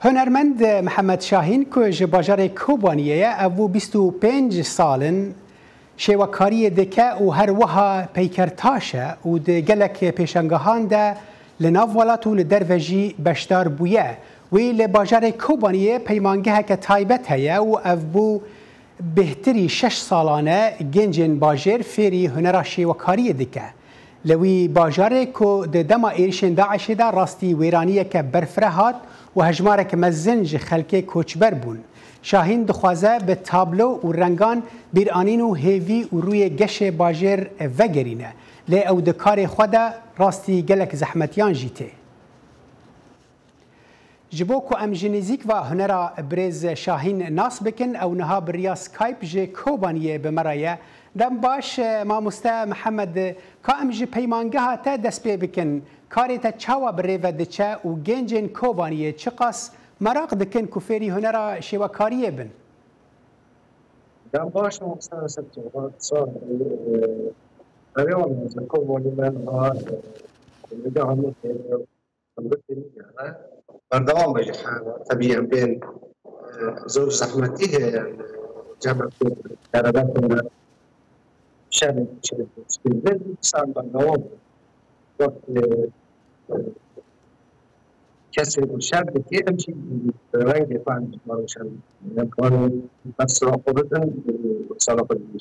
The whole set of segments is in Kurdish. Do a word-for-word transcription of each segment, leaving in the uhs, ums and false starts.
Hunermend Mihemed Şahîn ku ji bajarê Kobaniyê ye, ev bû bîst û pênc sal in şêwekariyê dike û her wiha peykertaş e û di gelek pêşangehan de li nav welat û li derve jî beşdar bûye. Wî li bajarê Kobaniyê peymangeheke taybet heye û ev bû bêhtirî şeş salan e gencên bajêr fêrî hunera şêwekariyê dike. Li wî bajarê ku di dema êrişên DAIŞê de rastî wêraniyeke berfireh hat û hejmarek mezin ji xelkê koçber bûn. Şahîn dixwaze bi tablo û rengan bîranîn û hêvî û rûyê geşê bajêr vegerîne. Lê ew di karê xwe de rastî gelek zehmetiyan jî tê. Ji bo ku em ji nêzîk ve hunera birêz Şahîn nas bikin, ew niha bi riya Skype ji Kobaniyê bi me re ye. Dem baş, e, mamoste Mihemed, ka em ji peymangeha te dest pê bikin. Karê te çawa bi rê ve diçe û gencên Kobaniyê çiqas meraq dikin ku fêrî hunera şêwekariyê bin? Dem baş, mamoste Esed, sağ ol. Ee, Erê wan, Kobanî me niha, e, Kobanî de hemû Berdewam be ji her, tebî em bên, e, zor zehmetî heye, em, cem derebet şer, şer, şer, sal berdewam be. Wek, e, e, kesê ku şer dikê, em jî rengê xwe em ji wan şer, em karin ber sira xwe bikin, e, sala xwe dibînin.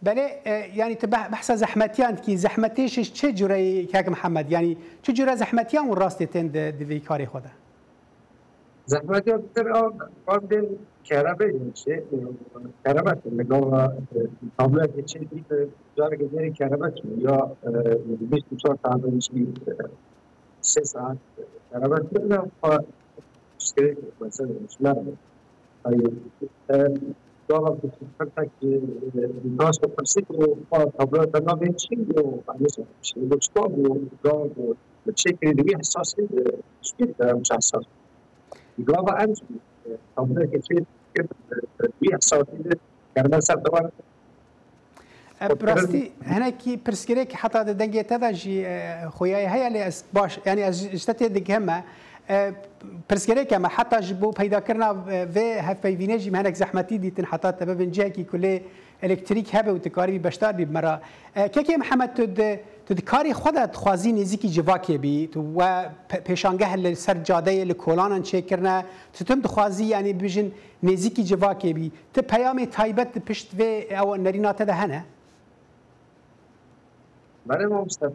Belê, e, yanî tu beh-, behsa zehmetiyan dikî. Zehmetî ji çi cure ye, kek Mihemed? Yanî çi cure zehmetiyan û rastê tên di, di vê karê xwe de? Zehmetiyan pir a, van bên kerebe jî, kerebe li gava, e, tabloyekê çê dî, e, careke jêrê kerebe çû. Ya, e, bîst û çar saet jî, e, sê saet, e, kerebe çû. Xwe piştgirêk mesela ji me re. Ay, e, gava ku pirtek, e, e, nas û pirsî ku xwe tabloya te navê çi û xwe nizam çi. Û çiqa bû gava ku bi çêkirî di wî hesasî, e, piştgirîk de em çi hesas. Gava em jî, e, tabloyeke çê, e, e, wî hesasî de kerime ser dewan. E, bi rastî hinekî pirsgirêk heta di dengê te de jî, e, xuyaye heye, lê ez baş, yanî ez ji te tê digihime. E, pirsgirêke me heta ji bo peydakirina, e, vê hevpeyvînê jî me hinek zehmetî dîtin heta te bibin cihekî ku lê elektrîk hebe û tu karibî beşdar bî bi me re. E, kekê Mihemed, tu di, tu di karê xwe de dixwazî nêzîkî civakê bî, tu we pe-, pêşangeh li ser cadeyê li kolanan çêkirine, tu tim dixwazî, yanî bijin nêzîkî civakê bî. Ti peyamê taybet di pişt vê ew nerîna te de hene? Belê mamoste,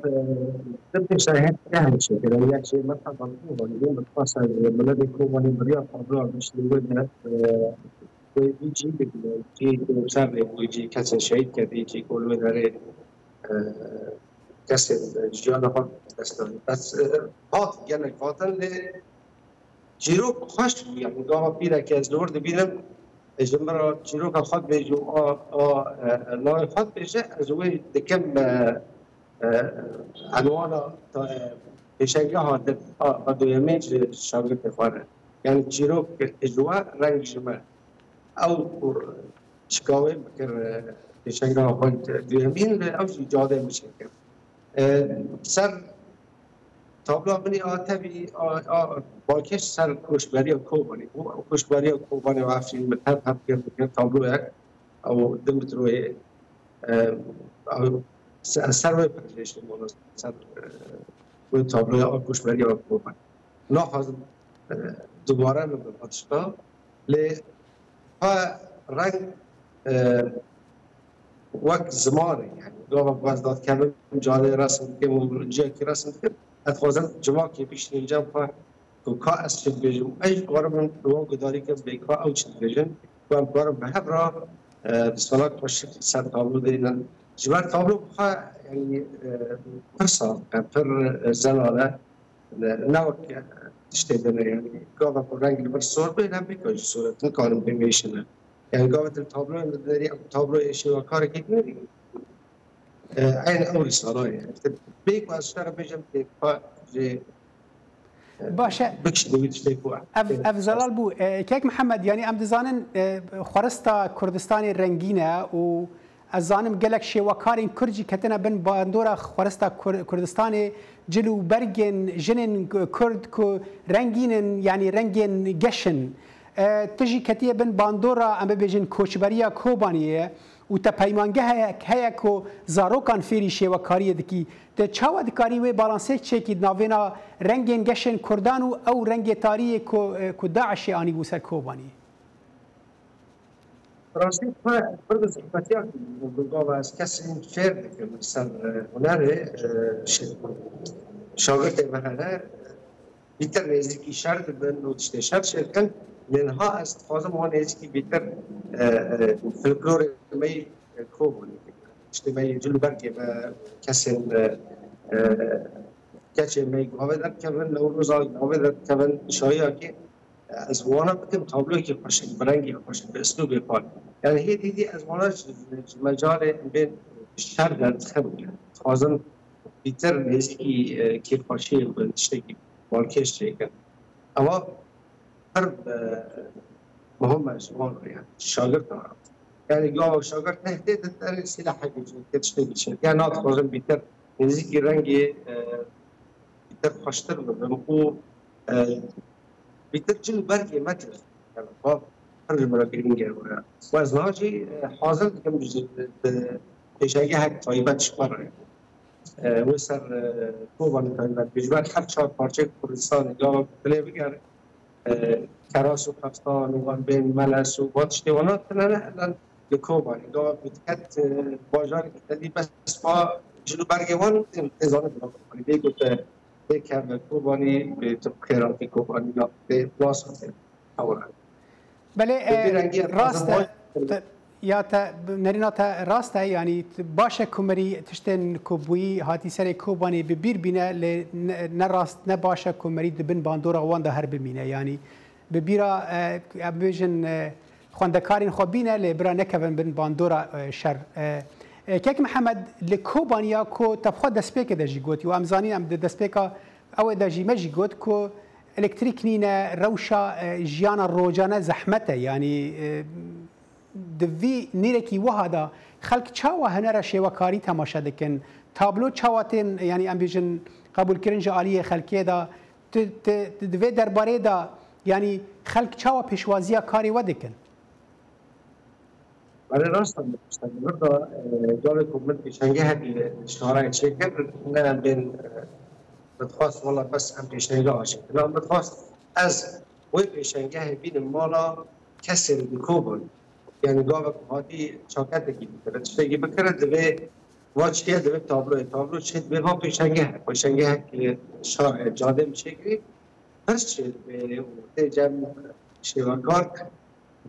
tu pêşayî hene çêkir. Ew yek jê me teban bû, min dixwest ez miletê Kobanî bi riya tabloya bişînim wê de, e, wê vî cî bibîne, cî ku ser rê bû, cî kesên şehîd kir, cî ku li wê derê, e, kesên jiyana xwe dest dan. Bes, e, hat gelek hatin lê çîrok xweş bû, yanî gava pîreke ez li wir dibînim, e, ji min re çîroka xwe dibêje û a, a, e, navê xwe dibêje, ez wê dikim, e, e, enwana ta, e, pêşengeha din, a, a duyemîn ji şagirtê xwe re. Yanî çîrok ji we, reng ji me. Ew çika wê bikir, e, pêşengeha xwe duyemîn, ew jî cadê min çêkir. E, ser tabloya min a tevî a, a, balkêş ser koçberiya Kobanî bû. Ew koçberiya Kobanî û Efrîn min tev hev kir, dikir tabloyek. Ew du metroyê, e, ew se-, ser wê pir jêştim, wala ser, e, wê tabloya a koçberiya Kobanî. Naxwazim, e, dubare bibim va tişta. Lê xwe reng, e, wek ziman e, yani gava ku ez dadkevim, cadê resim dikim û ciyekî resim dikim, ez dixwazim civakê bişînin cem xwe ku ka ez çi dibêjim. Ez jî dikarim li wan guhdarî kim bê ka ew çi dibêjin, ku em karin bi hev re, e, desthilat xweş ser tablo deynin. Ji ber tablo bi xwe, yani, e, pir saf e, pir, e, zelal e. Ne, ne wek tiştê din e, yani gava ku reng li vir sor be, ne bêka ji sor e, tu nikarin bimêşine. Yani gava tu tabloyê dinêrî, ew tabloyê şêwekarekî dinêrî, e, eyn ew rîsala ye. Îşte bê ku ez ji te re bêjim, bê pa jê, e, Baş e. Bikişîne wî tiştê ku Ev, ev zelal bû. E, Kek Mihemed, yani em dizanin, e, xwerista Kurdistanê rengîn e û Ez zanim gelek şêwekarên Kurd jî ketine bin bandora xwarista Kur-, Kurdistanê, cil û bergên jinên Kurd ku rengîn in, yanî rengên geş in. E, tu jî ketiye bin bandora, em bibêjin, koçberiya Kobaniyê û te peymangehek heye ku zarokan fêrî şêwekariyê dikî. Tu çawa dikarî wê balansê çêkî di navêna rengên geşên Kurdan û ew rengê tarî yê ku, e, ku DAIŞê anîbû ser Kobaniyê? Rastî xwe pir bi zehmetiya gava ez kesên fêr dikim li ser, e, hunerê, e, şi-, şagirtê me hene, bîtir nêzîkî şer dibin û tiştê şer çêdikin. Lê niha ez dixwazim wan nêzîkî bîtir, e, e, folklorê me yê, e, Kobanî bikim. Tiştê me yê cil û bergê me, kesên, e, e, keçê me yê gavê derdikevin, Newroza gavê derdikevin, şayiyakê. Ez wana bikim tabloyekî xweşik, bi rengî xweşik, bi îslûbê xwe. Yani hêdî hêdî ez wana ji, ji mecalê bên şer derdixim. Dixwazim bîtir nêzîkî, e, kêfxweşiyê bi tiştekî balkêş çêkin. Ewa pir, e, muhim e ji wan re, yani şagirtan re. Yani gava şagirt nehdê di derê sîlehekî jî tê tiştekî çêkin. Yani nadixwazim bîtir nêzîkî rengê, e, bîtir xweştir bibim û, e, bîtir cil û bergê me tê. Yani, va pir ji min re girîng e were. Û ez niha jî, e, hazir dikim ji, di pêşengehek taybet ji xwe re. E, wê ser, e, Kobanî taybet. Bi ji ber her çar parçeyê Kurdistanê gava dilê bigerin. E, Keras û Qeftan û wan bên Meles û van tiştê wana tine ne, elen li Kobanî. Gava ku diket, e, bajarekî te dî bes va cil û bergê wan tê, tê zanîn li Kobanî. Bê ku te bê kevne Kobanî, bê tu xêratî Kobanî ya bê wasa tê. Hewra. Belê, Bi vî e, rengî ez rast e. Te, ya te, nerîna te rast e, yanî t-, baş e ku merî tiştên ku bûyî hatî serê Kobanê bi bîr bîne, lê ne, ne rast, ne baş e ku merî di bin bandora wan de her bimîne. Yanî bi bîra, e, em bêjin, e, xwendekarên xwe bîne, lê bira nekevin bin bandora, e, şer. E, e, Kek Mihemed, li Kobaniya ku te bi xwe destpêkê de jî gotî û em zanîn em di destpêka ew ê de jî me jî got ku elektrîk nîne, rewşa, e, jiyana rocane zehmet e. Yanî, e, di vî nîrekî wiha de xelk çawa hunera şêwekarî temaşe dikin? Tablo çawa tên, yanî em bêjin, qebûlkirin ji aliyê xelkê de? Ti, ti, ti di vê derbarê de, yanî xelk çawa pêşwaziya karê we dikin? Belê rast e, mamoste. Li vir de, e, gavê ku min pêşengehek li şarayê çêkir, ne em bên, e, min dixwest wela bes em pêşengeh çêkin. Na, min dixwest ez wê pêşengehê bînim mala kesên li Kobanî. Yani gavek hatî çaketekî bikire, tiştekî bikire, divê va çi ye, divê tabloyê, tablo çê divê va pêşengeh, pêşengehek, e, şarê, cadê min çêkirî, pirs çê divê û tê cem şêwekar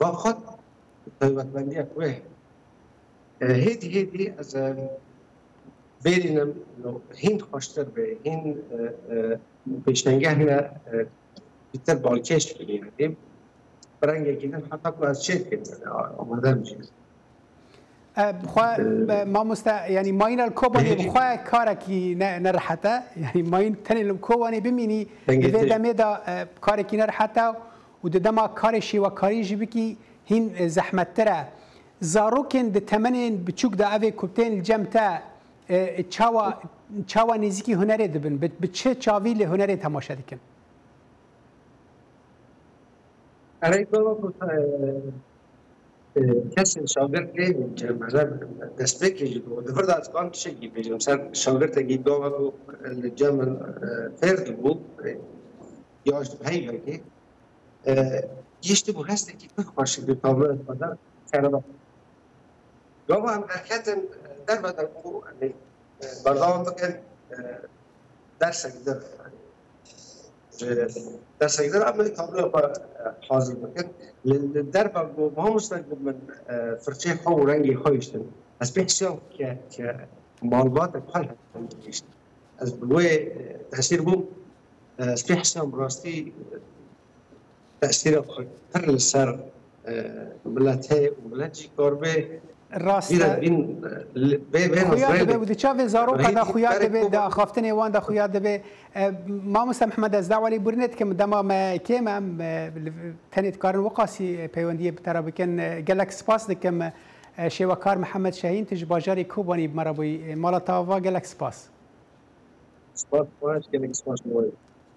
va xwe taybetmendiyek wê heye. E, hêdî hêdî ez, e, bêrînim, no, hîn xweştir be, hîn, e, e, pêşengeh ne, e, bîtir balkêş bibî, yanî bi rengekî din heta ku ez çê dikim, yanî, a-, amade im jî. E, bi xwe, e, mamoste, yanî mayîna li Kobanê bi xwe karekî ne, ne rehet e. Yanî mayîn tenê li Kobanê bimînî, di vê demê de, e, karekî ne rehet e û di dema karê şêwekarî jî bikî hîn, e, zehmettir e. Zarokên di temenên biçûk de ev ê ku tên li cem te, e, çawa, çawa nêzîkî hunerê dibin? Bi, bi çi çavî li hunerê temaşe dikin? Erê, gava ku, e, e, kesên şagirtê, mesela destpêkê jî bû. Di vir de ez dixwazim tiştekî bêjim ser şagirtekî gava ku li cem min, e, fêr dibû, e, ya ji heyvekê, e, gihiştibû hestekî pir xweş li tabloya xwe de kerema. Gava em derketin, e, derve de ku em ê, e, berdewam bikin, e, dersek dir, e, dersek dir em ê tabloya xwe, e, hazir bikin. Li, li derve ku mamoste ku min, e, firçeyê xwe û rengê xwe hiştin. Ez pê hesiyam ke, ke malbatek xwe li hend hiştin. Ez bi wê, e, tesîr bûm. E, ez pê hesiyam rastî, e, tesîra xwe pir li ser, e, milet heye û milet jî kar bê. Rast e. Vî re bîn, e, li, bê, bê xuya dibe û di çavê zaroka de xuya dibe, di axaftinê wan de xuya dibe. E, Mamoste Mihemed, ez dawa lêbûrînê dikim, dema me kêm e, em, e, li, tenê dikarin wiqasî, e, peywendiyê bi te re bikin. E, gelek spas dikim, e, E, Şêwekar Mihemed Şehîn, tu ji bajarê Kobanî bi me re bûyî. E, mala te ava, gelek spas. Spas, gelek spas.